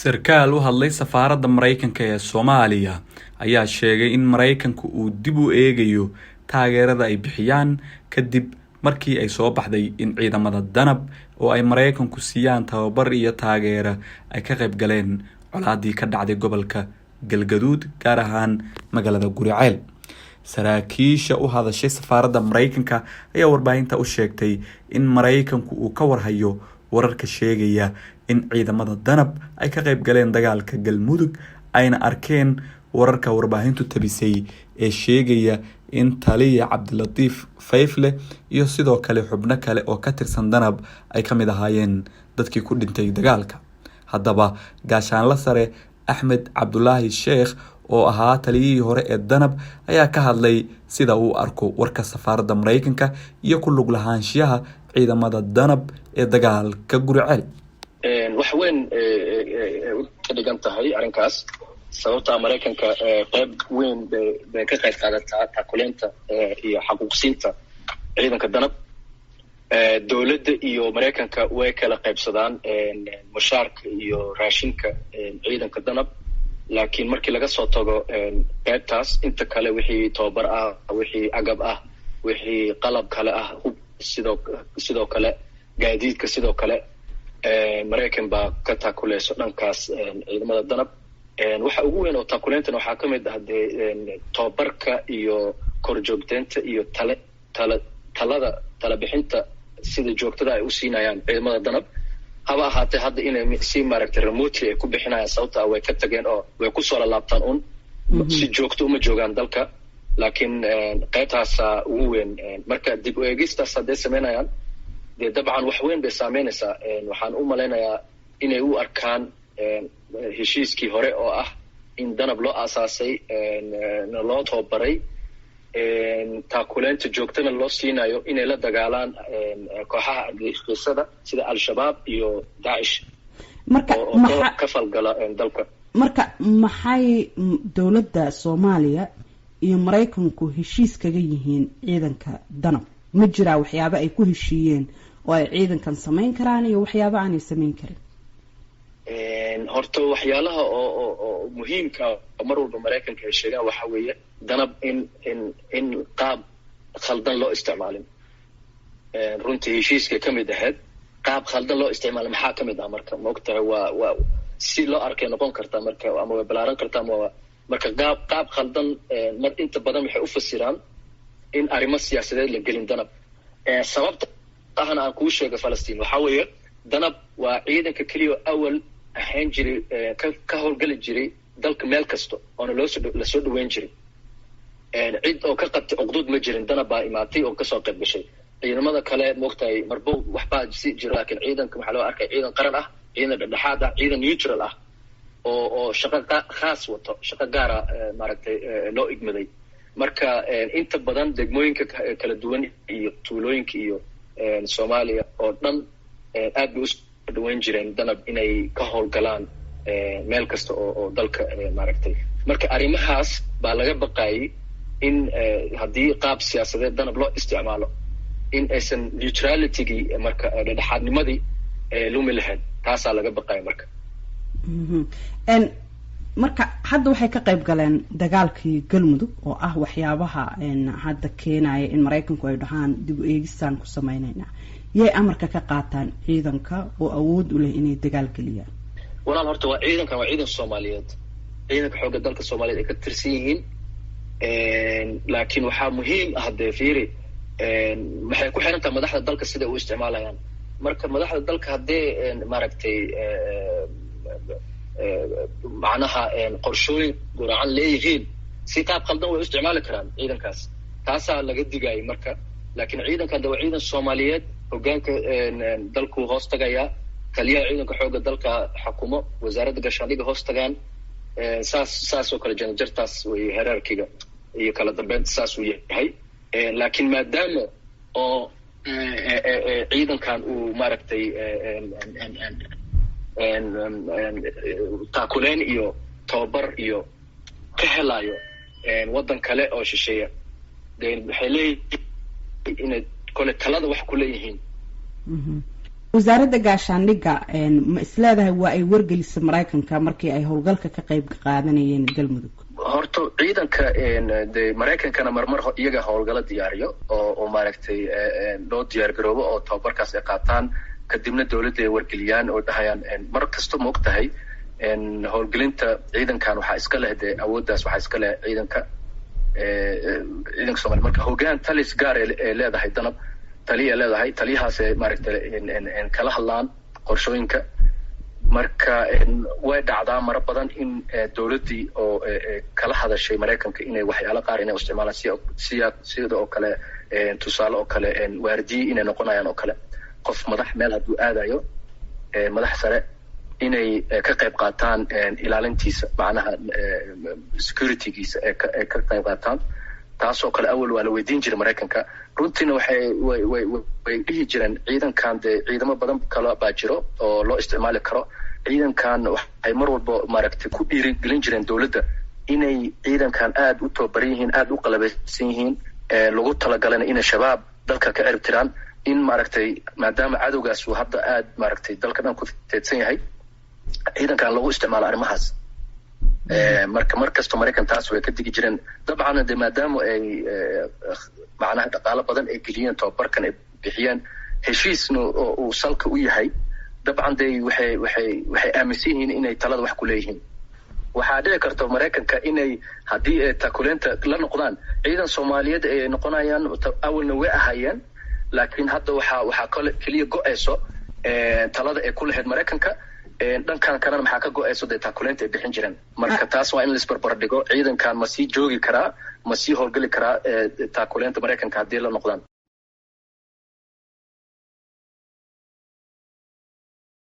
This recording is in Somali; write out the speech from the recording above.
Sarkaal u hadlay safaaradda Mareykanka ee Soomaaliya ayaa sheegay in Mareykanku uu dib u eegayo taageerada ay bixiyaan kadib markii ay soo baxday in ciidamada Danab oo ay Mareykanku siiyaan tababar iyo taageero ay ka qayb galeen colaadii ka dhacday gobolka Galgaduud, gaar ahaan magaalada Guriceel. Saraakiisha u hadashay safaaradda Mareykanka ayaa warbaahinta u sheegtay in Mareykanku uu ka warhayo wararka sheegaya in ciidamada Danab ay ka qayb galeen dagaalka Galmudug, ayna arkeen wararka warbaahintu tabisay ee sheegaya in taliya Cabdilatiif Fayfle iyo sidoo kale xubno kale oo ka tirsan Danab ay ka mid ahaayeen dadkii ku dhintay dagaalka. Haddaba, gaashaanle sare Axmed Cabdulaahi Sheekh oo ahaa taliyihii hore ee Danab ayaa ka hadlay sida uu arko warka safaaradda Mareykanka iyo ku lug lahaanshiyaha ciidamada Danab ee dagaalka Guriceel. Wax weyn ka dhigan tahay arrinkaas, sababtaa Maraykanka qeyb weyn bay ka qayb qaadataa taakuleynta iyo xaquuqsiinta ciidanka Danab. Dowladda iyo Maraykanka way kala qaybsadaan mushaarka iyo raashinka ciidanka Danab, laakiin markii laga soo tago qeybtaas, inta kale wixii tababar ah, wixii agab ah, wixii qalab kale ah, hub sidoo kale, gaadiidka sidoo kale, Maraykan baa ka taakuleyso dhankaas ciidamada Danab. Waxa ugu weyn oo taakuleyntan waxaa ka mid ah dee tababarka iyo korjoogteynta iyo tale tala talada talabixinta sida joogtada ay u siinayaan ciidamada Danab. Haba ahaatee, hadda inay si maaragtay remotely ay ku bixinayaan, sababta ah way ka tageen oo way kusoo lalaabtaan un, si joogto uma joogaan dalka, laakiin qeybtaasaa ugu weyn. Marka dib u eegistaas hadday sameynayaan, dee dabcan wax weyn bay saameynaysaa. Waxaan u malaynayaa inay u arkaan heshiiskii hore oo ah in Danab loo aasaasay, loo tababaray, taakuleynta joogtana loo siinayo inay la dagaalaan kooxaha argagixisada sida Al-Shabaab iyo Daacish marka oo ka falgala dalka. Marka maxay dowladda Soomaaliya iyo Maraykanku heshiis kaga yihiin ciidanka Danab? Ma jiraa waxyaabo ay ku heshiiyeen oo ay ciidankan samayn karaan iyo waxyaabo aanay samayn karin? Horta waxyaalaha oo muhiimka mar walba Maraykanka ay sheegaan waxa weeye Danab in qaab khaldan loo isticmaalin. Runtii heshiiska ka mid ahayd qaab khaldan loo isticmaalin. Maxaa ka mid ah? Marka ma ogtahay, waa si loo arkay noqon kartaa marka, ama way balaaran kartaa, ama marka qaab khaldan mar inta badan waxay u fasiraan in arrimo siyaasadeed la gelin Danab. Sababta ahna aan kuu sheego, Falastiin, waxaa weeye Danab waa ciidanka keliya awal ahaan jiray ka howlgeli jiray dalka meel kasta oona loosoo lasoo dhaweyn jiray. Cid oo ka qabtay cuqduud ma jirin. Danab baa imaatay oo kasoo qayb gashay. Ciidamada kale, maogtahay, marbow waxbaa si jiro, laakiin ciidanka waxaa loo arkay ciidan qaran ah, ciidan dhexdhexaad ah, ciidan neutral ah oo shaqo khaas wato, shaqo gaara maaragtay loo igmaday. Marka inta badan degmooyinka kala duwan iyo tuulooyinka iyo Soomaaliya oo dhan aad bay usoo dhaweyn jireen Danab inay ka howlgalaan meel kasta oo dalka maaragtay. Marka arrimahaas baa laga baqayay in haddii qaab siyaasadeed Danab loo isticmaalo in aysan neutralitygii, marka dhexdhexaadnimadii, lumi lahayd. Taasaa laga baqaya marka. Marka hadda waxay ka qayb galeen dagaalkii Galmudug oo ah waxyaabaha hadda keenaya in Maraykanku ay dhahaan dib u eegistaan ku sameyneynaa. Yay amarka ka qaataan ciidanka oo awood u leh inay dagaal geliyaan? Walaal, horta waa ciidankan waa ciidan Soomaaliyeed, ciidanka xoogga dalka Soomaaliyeed ay ka tirsan yihiin, laakiin waxaa muhiim ah dee fiiri, waxay ku xiran tahay madaxda dalka siday u isticmaalayaan. Marka madaxda dalka haddee maaragtay macnaha qorshooyin guracan leeyihiin, si qaab khaldan way u isticmaali karaan ciidankaas. Taasaa laga digayay marka. Laakiin ciidankan de waa ciidan Soomaaliyeed, hoggaanka dalkuu hoos tagayaa, taliyaha ciidanka xoogga dalka xakumo, wasaaradda gaashaandhiga hoos tagaan. Saas oo kale janajartaas way hierarchyga iyo kala dambeynta saas uu yahay. Laakiin maadaama oo ciidankan uu maaragtay taakuleen iyo tababar iyo ka helayo waddan kale oo shisheeya, de waxay leeyihin inay kole talada wax ku leeyihiin. Wasaaradda gaashaandhigga ma isleedahay waa ay wargelisay Maraykanka markii ay howlgalka ka qayb qaadanayeen Galmudug? Horta ciidanka de Maraykankana marmar iyaga howlgalo diyaariyo oo maaragtay loo diyaar garoobo oo tababarkaas ay qaataan, kadibna dowladda ay wargeliyaan oo dhahayaan mar kasta ma og tahay howlgelinta ciidankan waxaa iska leh dee awooddaas waxaa iska leh ciidanka Somalia. Marka hoggaan talis gaar ee leedahay Danab, taliya leedahay, taliyahaasay maaragtay kala hadlaan qorshooyinka. Marka way dhacdaa maro badan in dowladdii oo kala hadashay Maraykanka inay waxyaalo qaar inay isticmaalaan, siya sida oo kale tusaale oo kale waardiye inay noqonayaan oo kale, qof madax meel hadduu aadayo, madax sare inay ka qayb qaataan ilaalintiisa, macnaha securitygiisa ay ka qayb qaataan. Taasoo kale awal waa la weydiin jiray Maraykanka. Runtiina waxay way way way dhihi jireen ciidankan dee ciidamo badan kale baa jiro oo loo isticmaali karo ciidankan. Waxay mar walba maaragtay ku dhiirigelin jireen dowladda inay ciidankan aada u tababaran yihiin, aada u qalabaysan yihiin, lagu talagalana inay Shabaab dalka ka cirib tiraan, in maaragtay maadaama cadowgaas uu hadda aada maaragtay dalka dhan ku teedsan yahay, ciidankan lagu isticmaalo arrimahaas. Marka mar kasta Maraykan taas way ka digi jireen. Dabcan de maadaama ay macnaha dhaqaalo badan ay geliyeen, tababarkan ay bixiyeen, heshiisna oo uu salka u yahay, dabcan de waxay aaminsan yihiin inay talada wax ku leeyihiin. Waxaa dhici karta Maraykanka inay haddii ay taakuleynta la noqdaan ciidan Soomaaliyeed ay noqonayaan, awalna way ahaayeen, laakiin hadda waxaa kale keliya go-ayso talada ay ku lahayd Maraykanka. Dhankan kalena maxaa ka go-ayso dee taakuleynta ay bixin jireen. Marka taas waa in laisbarbar dhigo, ciidankan ma sii joogi karaa, ma sii howlgeli karaa taakuleynta Maraykanka haddii la noqdaan?